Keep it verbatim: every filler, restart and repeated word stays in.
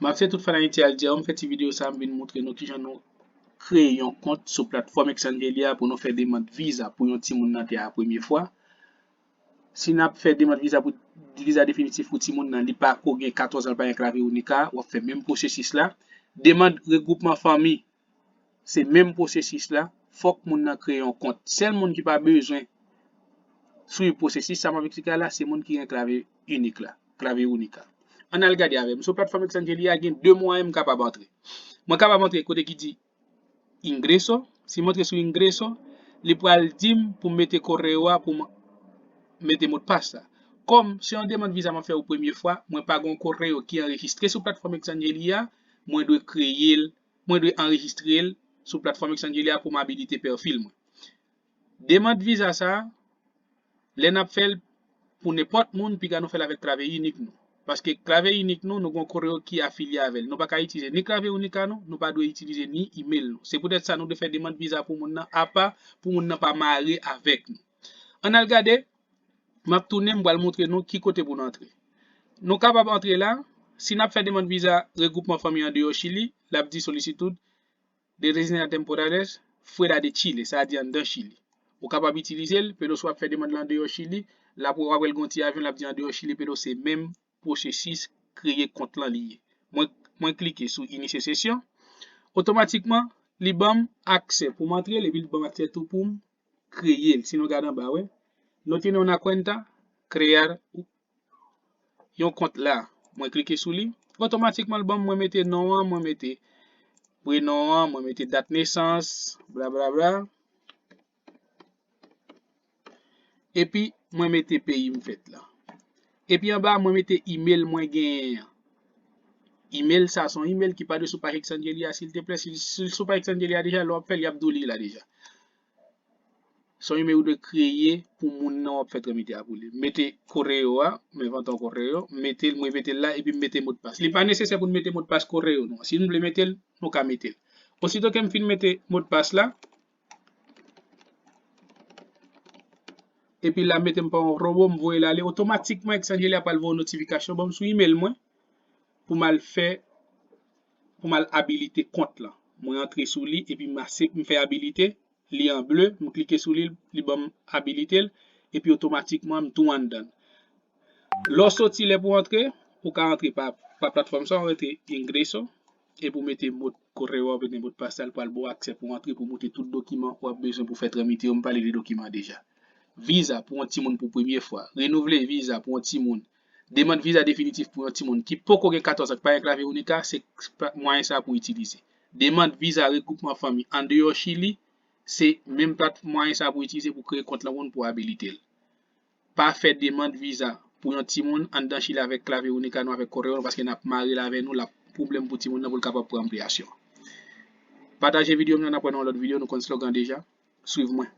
M ap fè tout fan Ayiti al di a, m fè ti videyo sa, m vin montre nou kijan nou kreye yon kont sou platfòm Exangeli a pou nou fè demann viza pou yon timoun nan tè a premye fwa. Si n ap fè demann viza pou viza definitif pou timoun nan, li pa ko gen katòz an, li pa gen klavye inik a, w ap fè menm pwosesis la. Demann regwoupman fanmi, se menm pwosesis la. Fòk moun nan kreye yon kont. Sèl moun ki pa bezwen swiv pwosesis sa m ap eksplike a la, se moun ki gen klavye inik la, klavye inik a. Ann al gade avè m. Sou platfòm Exangeli a, gen de mwayen m kapab antre. Mwen kapab antre kote ki di Ingreso. Si m antre sou Ingreso, li pral di m pou m mete koreo a, pou m mete modpas la. Kòm se yon demann viza m ap fè pou premye fwa, mwen pa gen yon koreo ki anrejistre sou platfòm Exangeli a, mwen dwe kreye l, mwen dwe anrejistre l sou platfòm Exangeli a pou m abilite pèfil mwen. Demann viza sa a, lè n ap fè l pou nenpòt moun, piga nou fè l avèk klavye inik nou. Paske klavye inik nou, nou gen yon koreo ki afilye avè l. Nou pa ka itilize ni klavye inik a nou, nou pa dwe itilize ni imèl nou. Se poutèt sa nou dwe fè demann viza pou moun nan apa, pou moun nan pa mare avèk nou. Ann al gade, m ap tounen, m pral montre nou ki kote pou nou antre. Nou kapab antre la, si n ap fè demann viza regwoupman fanmi andeyò Chili, l ap di solicitud de residencia temporales fuera de Chile, sa a di anndan Chili. Ou kapab itilize l, pero si w ap fè demann lan andeyò Chili, l ap wè w ap wè l gen yon ti avyon, l ap di andeyò Chili, pero se menm pwosesis kreye kont lan li ye. Mwen, mwen klike sou iniciar sesión, otomatikman, li ban m aksè pou m antre l, epi li ban m aksè tou pou m kreye l. Si nou gade anba, wè, no tiene una cuenta, crear yon kont la. Mwen klike sou li. Otomatikman, l ban m, mwen mete non an, mwen mete prenon an, mwen mete dat nesans, blablabla. Epi, mwen mete peyi m fèt la. Epi anba, mwen mete imèl mwen genyen an. Imèl sa, se yon imèl ki pa dwe sou paj Exangeli a, silteplè. Si, si l sou paj Exangeli a deja, lè w ap fè l, y ap di w li la deja. Se yon imèl ou dwe kreye pou moun nan w ap fè tramite a pou li. Mete koreo a, m envante yon koreo, mete l, mwen mete l la, epi m mete modpas. Li pa nesesè pou n mete modpas koreo nou an. Si nou vle mete l, nou ka mete l. Osito ke m fin mete modpas la, epi la, mete m pa yon robo, m voye l ale, otomatikman, Exangeli a pral voye yon notifikasyon ban m sou imèl mwen pou m al fè, pou m al abilite kont lan. Mwen antre sou li, epi m asep-, m fè abilite, li an ble, m klike sou li, li ban m abilite l, epi otomatikman, m tou anndan l. Lè w soti, lè pou w antre, ou ka antre pa, pa platfòm sa, ou antre Ingreso, epi w mete mo koreo a, ou mete modpas la, l pral ba w aksè pou w antre, pou w montre tout dokiman w ap bezwen pou fè tramite yo. M pale de dokiman deja. Viza pou yon timoun pou premye fwa. Renouvle viza pou yon timoun. Demann viza definitif pou yon timoun ki poko gen katòz an, ki pa gen klavye inik a, se pa mwayen sa pou itilize. Demann viza regwoupman fanmi andeyò Chili, se menm plat mwayen sa pou itilize pou kreye kont lan pou abilite l. Pa fè demann viza pou yon timoun anndan Chili avèk klavye inik a nou, avèk koreo nou, paske n ap mare l avè nou, l ap pwoblèm pou timoun nan pou l kapab pran anpliyasyon. Pataje videyo m nan, n ap wè nan yon lòt videyo, nou konn slogan deja. Swiv mwen.